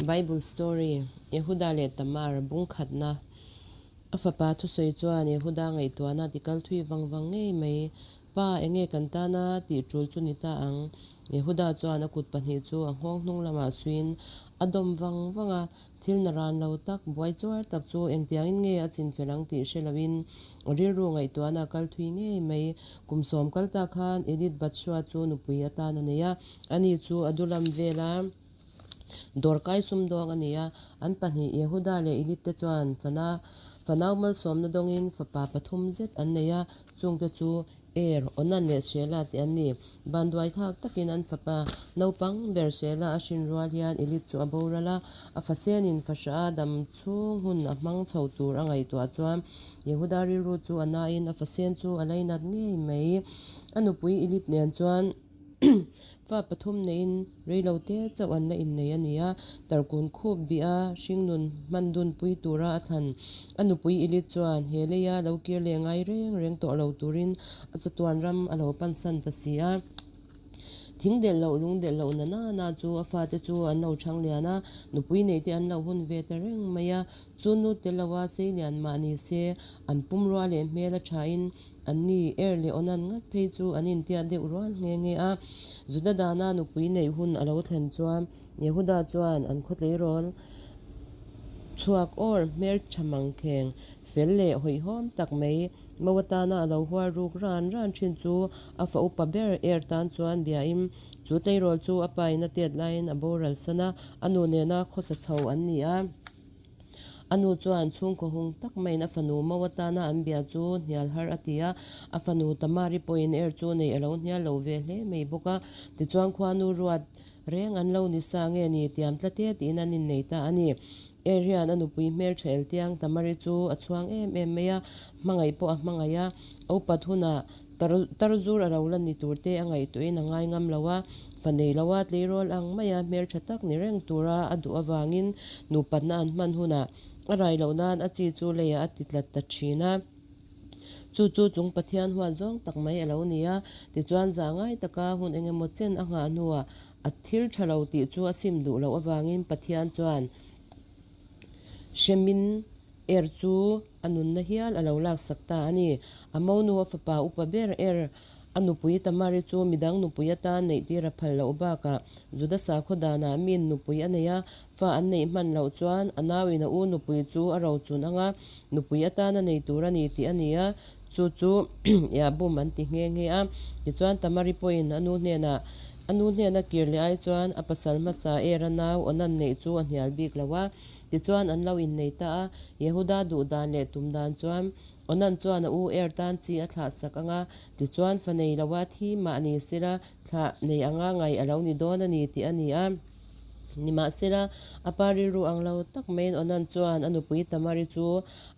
Bible Story, Yehuda leh Tamar bung khatna A fapa thusawi chuan Yehuda ngaihtuahna ti kal thui vang vang ngei mai. Pa, enge kan tana tih tul chu ni ta ang? Yehuda chuan a kut pahnih chu a nghawng hnung lamah suiin a dawm vang vang a. Thil na ran lo tak, buai chuar tak chu engtiangin nge a chin fel ang tih hre loin a rilru ngaihtuahna a kal thui ngei mai. Kum sawm kal ta khan Edith Batshua chu nupui atan a nei a, ani chu a dulam vela dawrkai sumdawng a ni a. An pahnih Yehuda leh Elith te chuan fana fanau malsawmna dawngin fapa pathum zet an nei a, chungte chu Er, Onan leh Shelah te an ni. Vanduai thlak takin an fapa naupang ber Shelah a hrin rual hian Elith chu a boral a, a fasenin fahrah a dam chhung hun a hmang chho tur a ngaihtuah chuan Yehuda rilru chu a nain a fasen chu a lainat ngei mai. A nupui Elith nen chuan Fa pathum neiin reilo te chauh an la innei a ni a, tarkun khup bih a hringnun hman dunpui tura a thlan. A nupui Elith chuan he leia lo kir leh ngai reng reng tawh lo turin a chatuan ram a lo pansan ta si a. Thing delh loh lung delh loh na nana chu a fate chu an lo chhang lian a, nupui nei te an lo hun ve ta reng mai a. Chu nu tel loa seilian mah ni se an pumrua leh hmel a thain An ni er leh awn an ngat phei chu an intiat deuh rual nghe nghe a. Juda dana nupui neih hun a lo thlen chuan Yehuda chuan an khawtleirawl chhuak awr hmel tha mangkheng fel leh hawihhawm tak mai mo atana a lo hual ruk ran ran thin chu a fa upa ber er tan chuan biain chu tleirawl chu a pa in a tet laiin a boral san a, a nu nena khawsa chho an ni a. A nu chuan chhungkaw hung tak maiin a fanu mo atana an bia chu hnial har a ti a, a fanu Tamari pawhin er chu neih a lo hnial lo ve hle mai bawk a. Tichuan khuanu ruat reng an lo ni sa nge ni tiam tlat e tiin an innei ta a ni. Er hian a nupui hmeltha eltiang Tamari chu a chhuang em em mai a, hmangaih pawh a hmangaih a, a upat hunah Tarzur a lo la ni tur te a ngaihtuahin a ngai ngam lo a, fa nei lo a tleirawl ang maia hmeltha tak ni reng tura a duh avangin nupatna an hman hunah a rai loh nan a chi chu leiah a ti tlat ta thin a. Chu chu chung Pathian huat zawng tak mai a lo ni a, tichuan zah ngai taka hun engemaw chen a nghah hnuah a thil tha lo tih chu a sim duh loh avangin Pathian chuan hremin Er chu a nunna hial a lo laksak ta a ni. A monu a fapa upa ber Er, a nupui Tamari chu midang nupui atan neih tir a phal loh bakah Juda sakhaw danah miin nupui a nei a, fa an neih hman loh chuan a nauin a u nupui chu a rochun anga nupui atan a nei tur a ni tih a ni a, chu chu Iahbum an ti nghe nghe a. Tichuan Tamari pawhin a nu hnenah a nu hnena kir leh ai chuan a pasal hmasa Er a nau Onan neih chu a hnial bik lo a. Tichuan an lo innei ta a, Yehuda duh dan leh tum dan chuan Onan chuan a u Er tan chi a thlah sak ang a, tichuan fa nei loa thi mah ni sela thlah nei anga ngaih a lo ni dawn a ni tih a ni a. Nimahsela, a pa rilru ang lo tak maiin Onan chuan a nupui Tamari chu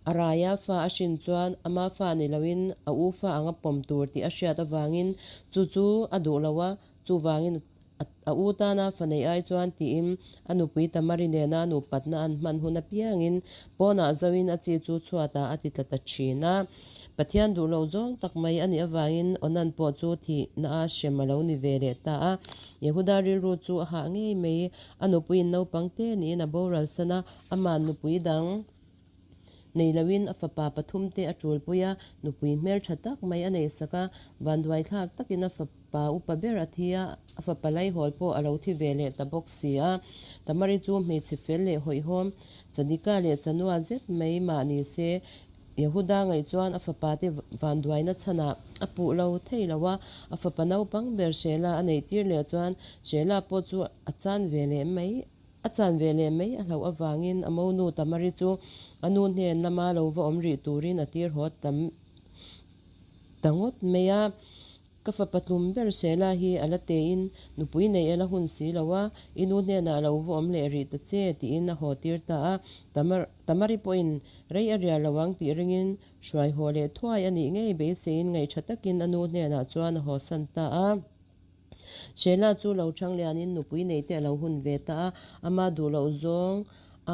a raia fa a hrin chuan ama fa ni loin a u fa anga pawm tur tih a hriat avangin chu chu a duh lo a, chuvangin A u tana fa neih ai chuan tiin a nupui Tamari nena nupatna an hman hun apiangin pawnah zoin a chi chu chhuatah a ti tla ta thin a. Pathian duh loh zawng tak mai a nih avangin Onan pawh chu thihna a hrem a lo ni ve leh ta a. Yehuda rilru chu a hah ngei mai. A nupuiin naupang te niin a boral san a, amah nupui dang Nei loin a fapa pathum te a ṭulpui a, nupui hmelṭha tak mai a neihsak a, vanduaithlak takin a fapa upa ber a thi a, a fapa Laihawl pawh a lo thi ve leh ta bawk si a. Tamari chu hmeichhe fel leh hawihhawm, Chadika leh Chanua zet mai mah ni se, Yehuda ngaih chuan a fapa te vanduaina chhanah a puh lo thei lo a, a fapa naupang ber Shelah a neihtir leh chuan Shelah pawh chu a chan ve leh mai. A chan ve leh mai a hlauh avangin a monu Tamari chu a nu hnen lama lo va awm rih turin a tir haw tam ta ngawt mai a. Ka fapa tlum ber Sheila hi a la tein nupui neih a la hun si lo a, i nu hnenah lo va awm leh rih ta che tiin a haw tir ta a. Tamari pawhin rei a rial lo ang tih ringin hruai haw leh thuai a nih ngei beiseiin ngaihṭha takin a nu hnenah chuan a hawsan ta a. Sheila chu lo chhang lianin nupui nei te a lo hun ve ta a, ama duh loh zawng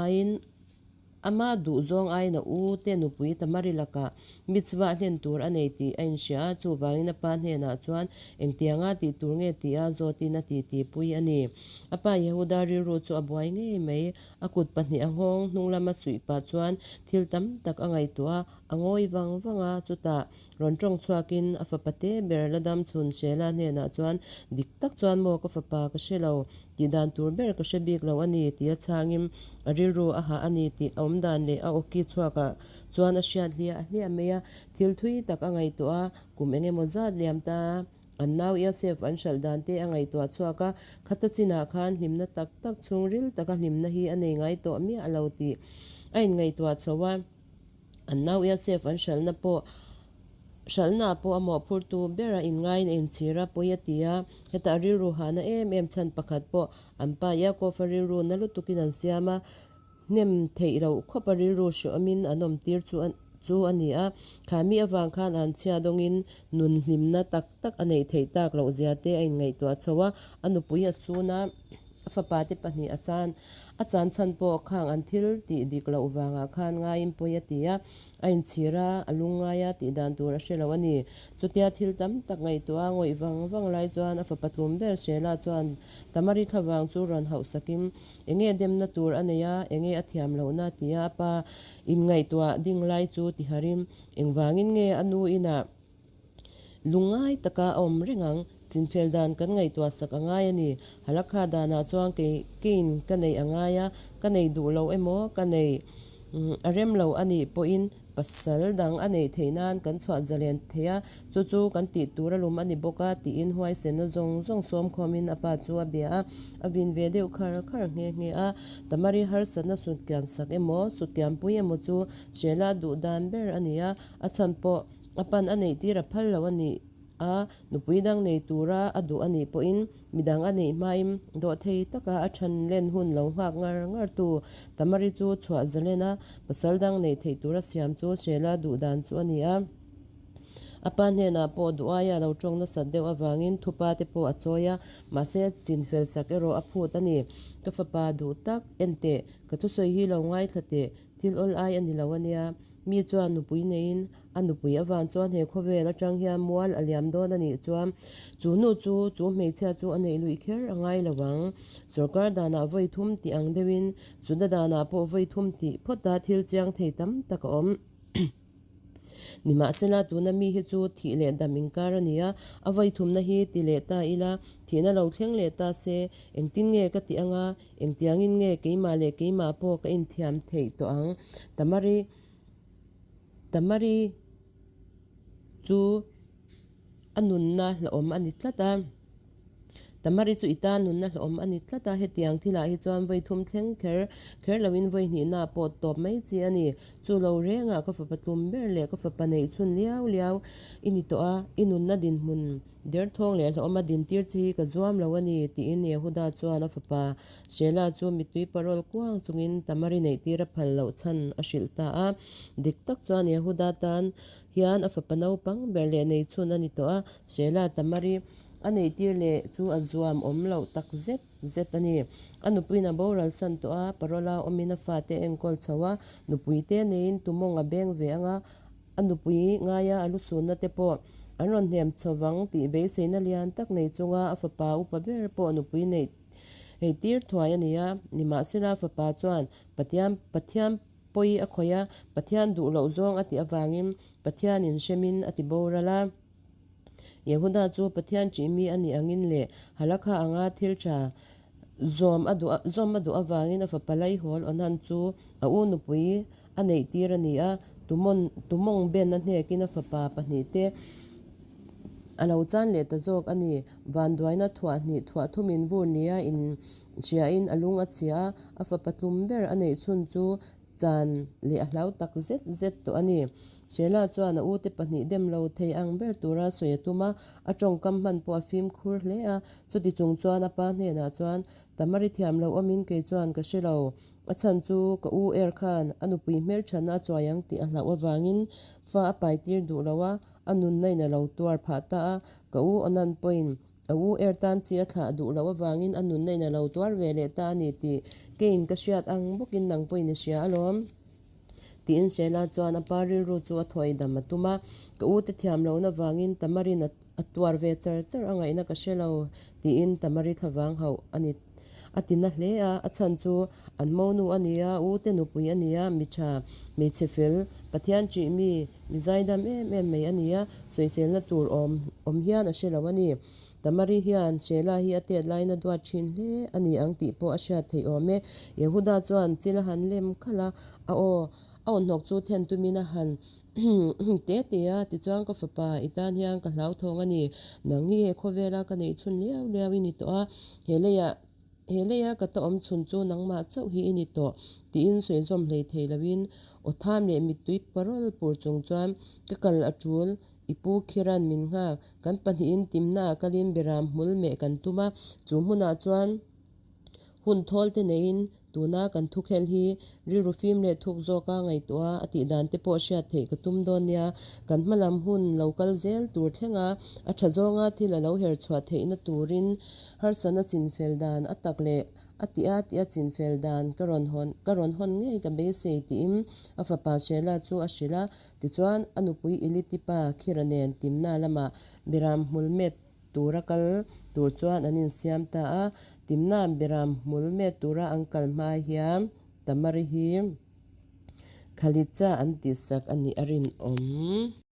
aiin Ama duhzawng aiin a u te nupui Tamari lakah mitzvah hlen tur a nei tih a inhria a, chuvangin a pa hnenah chuan engtianga tih tur nge tia zawtin a titipui a ni. A pa Yehuda rilru chu a buai ngei mai. A kut pahnih a nghawng hnung lama suih pah chuan thil tam tak a ngaihtuah a, a ngawi vang vang a, chutah rawn tawng chhuakin a fapa te ber la dam chhun Shelah hnenah chuan, Dik tak chuan maw ka fapa ka hre lo, tih dan tur ber ka hre bik lo a ni tia chhangin a rilru a hah a ni tih a awm dan leh a awki chhuakah chuan a hriat hliah hliah mai a, thil thui tak a ngaihtuah a, kum eng emaw zat liam ta. An nau Iosef an hralh dan te a ngaihtuah chhuak a, khata chinah khan hlimna tak tak chhungril taka hlimna hi a nei ngai tawh miah lo tih a inngaihtuah chho a. An nau Iosef an hralhna pawh hralhnaah pawh a mawhphurtu ber a inngaiin a inchhir a, pawi a ti a. Hetah rilru hahna em em chhan pakhat pawh an pa Yaakov-a rilru na lutukin an siam a. Hnem theih loh khawp a rilru hreawmin an awmtir chu chu a ni a, kha mi avang khan an chhia dawngin nun hlimna tak tak a neih theih tak loh zia te a inngaihtuah chho a, a nupui a sun a, a fapa te pahnih a chan a chan chhan pawh khang an thil tih dik loh vangah khan ngaiin pawi a ti a, a inchhir a, a lungngai a tih dan tur a hre lo a ni. Chutia thil tam tak ngaihtuah a ngawih vang vang lai chuan a fapa tlum ber Shelah chuan Tamari thlavang chu rawn hauh sakin Enge demna tur a nei a, enge a thiam lohna tia a pa inngaihtuah ding lai chu ti harim. Engvangin nge a nu inah lungngai taka a awm reng ang? Chinfel dan kan ngaihtuah sak a ngai a ni. Halakha danah chuan kei keiin ka neih a ngai a, ka nei duh lo emaw ka nei a rem lo a nih pawhin Pasal dang a neih theih nan kan chhuah zalen thei a, chu chu kan tih tur a lum a ni bawk a, tiin huaisenna zawng zawng sawm khawmin a pa chu a bia a, a vin ve deuh khar khar nghe nghe a. Tamari harsatna sutkian sak emaw, sutkian pui emaw chu Sheila duh dan ber a ni a, a chhan pawh a pan a neih tir a phal lo a nih a, nupui dang nei tura a duh a nih pawhin Midang a neih hmain dawhthei taka a than len hun lo nghak ngar ngar tu Tamari chu chhuah zalen a, pasal dang neih theih tura siam chu Sheila duh dan chu a ni a. A pa hnenah pawh duh aia a lo tawng nasat deuh avangin thupa te pawh a chawi a, mahse chinfel sak erawh a phut a ni. Ka fapa duh tak, en teh, ka thusawi hi lo ngaithla teh, thil awl ai a ni lo a nia. Mi chuan nupui neiin A nupui avang chuan he khawvel atang hian mual a liam dawn a nih chuan chu nu chu chu hmeichhia chu a neih luih kher a ngai lo ang. Sorkar danah vawi thum tih ang deuhin Juda danah pawh vawi thum tih phawta thil chiang thei tam tak a awm. Nimahsela tuna mi hi chu thih leh dam inkar a ni a, a vawi thumna hi ti leh ta ila thihna lo thleng leh ta se engtin nge ka tih anga engtiangin nge keimah leh keimah pawh ka inthiam theih tawh ang. Tamari. Tamari chu a nunna hlauhawm a ni tlat a, Tamari chu i tan nunna hlauhawm a ni tlat a, hetiang thilah hi chuan vawi thum thleng kher kher loin vawi hnihna pawh tawp mai chi a ni. Chu lo rengah ka fapa tlum ber leh ka fapa neih chhun liau liau i ni tawh a, i nunna dinhmun Derthawng leh hlauhawm a dintir che hi ka zuam lo a ni, tiin Yehuda chuan a fapa Shelah chu mittui parawl kuang chungin Tamari neihtir a phal loh chhan a hrilh ta a. Dik tak chuan Yehuda tan hian a fapa naupang ber leh neichhun a ni tawh a, Shelah Tamari a neihtir leh chu a zuam awm loh tak zet zet a ni. A nupuiin a boral san tawh a, parawla awmin a fate a enkawl chho a, nupuite neiin tumawng a beng ve ang a, A nupui ngaia a lusunna te pawh an rawn hnem chho vang tih beiseina lian tak nei chunga a fapa upa ber pawh nupui neih hei tir thuai a ni a. Nimahsela a fapa chuan Pathian Pathian pawi a khawih a, Pathian duh loh zawng a tih avangin Pathianin hremin a ti boral a. Yehuda chu Pathian ṭihmi a nih angin leh Halakha anga thil ṭha zawm a duh zawm a duh avangin a fapa Laihawl Onan chu a u nupui a neih tir a ni a, Tumon Tumong Ben a hnekin a fapa pahnihte a lo chan leh ta zawk a ni. Vanduaina thuah hnih thuah thumin vur nia inhriain a lung a chhia a, a fapa tlum ber a neih chhun chu Chan leh a hlau tak zet zet tawh a ni. Sheila chuan a ute pahnih dem lo thei ang ber tura sawi a tum a, a tawngkam hman pawh a fimkhur hle a. Chuti chung chuan a pa hnenah chuan, Tamari thiam lo awmin kei chuan ka hre lo. A chhan chu ka u Er khan a nupui hmelthatna a chuai ang tih a hlauh avangin fa a paitir duh lo a, a nunna in a lo tuar phah ta a. Ka u Onan pawhin A u er tan chi a thlah duh loh avangin a nunna in a lo tuar ve leh ta a ni tih keiin ka hriat ang bawkin nang pawhin i hria alawm. Tiin Sheila chuan a pa rilru chu a thawi dam a tum a, Ka u te thiam lohna vangin Tamarin a tuar ve char char a ngaihna ka hre lo, tiin Tamari thlavang hauh a ni a ti na hle a, a chhan chu an monu a ni a, u te nupui a ni a, mi tha, hmeichhe fel, Pathian ṭih mi, mi zaidam em em mai a ni a, sawiselna tur awm awm hian a hre lo a ni. Tamari hian Sheila hi a tet laina duat thin hle a ni ang tih pawh a hriat theih awm e. Yehuda chuan chil a han lem khalh a, a aw a aw hnawk chu then tumin a han te te a, tichuan ka fapa i tan hian ka hlauthawng a ni, nang hi he khawvela ka neih chhun liau liau i ni tawh a, he leiah He leia ka ta awm chhun chu nangmah chauh hi i ni tawh, tiin sawi zawm hlei thei loin aw tham leh mittui parawl pur chung chuan ka kal a tul, i pu Khiran min nghak, kan pahnihin timnaah kalin beram hmul meh kan tum a, chu hmunah chuan hun thawl te neiin tuna kan thukhelh hi rilru fim leh thuk zawka ngaihtuah a tih dan te pawh hriat theih ka tum dawn nia, kan hmalam hun lo kal zel tur thlenga a tha zawnga thil a lo her chhuah theihna turin Harsana chinfel dan a tak leh a ti a tih a chinfel dan ka rawn hawn ka rawn hawn ngei ka beisei tiin a fapa Sheila chu a hrilh a. Tichuan, a nupui Iliti pa Khira nen Timna lamah Biram hmul met tura kal tur chuan an insiam ta a. Timna Biram hmul met tura an kal hma hian Tamari hi Khalitsa an tihsak a nih a rinawm.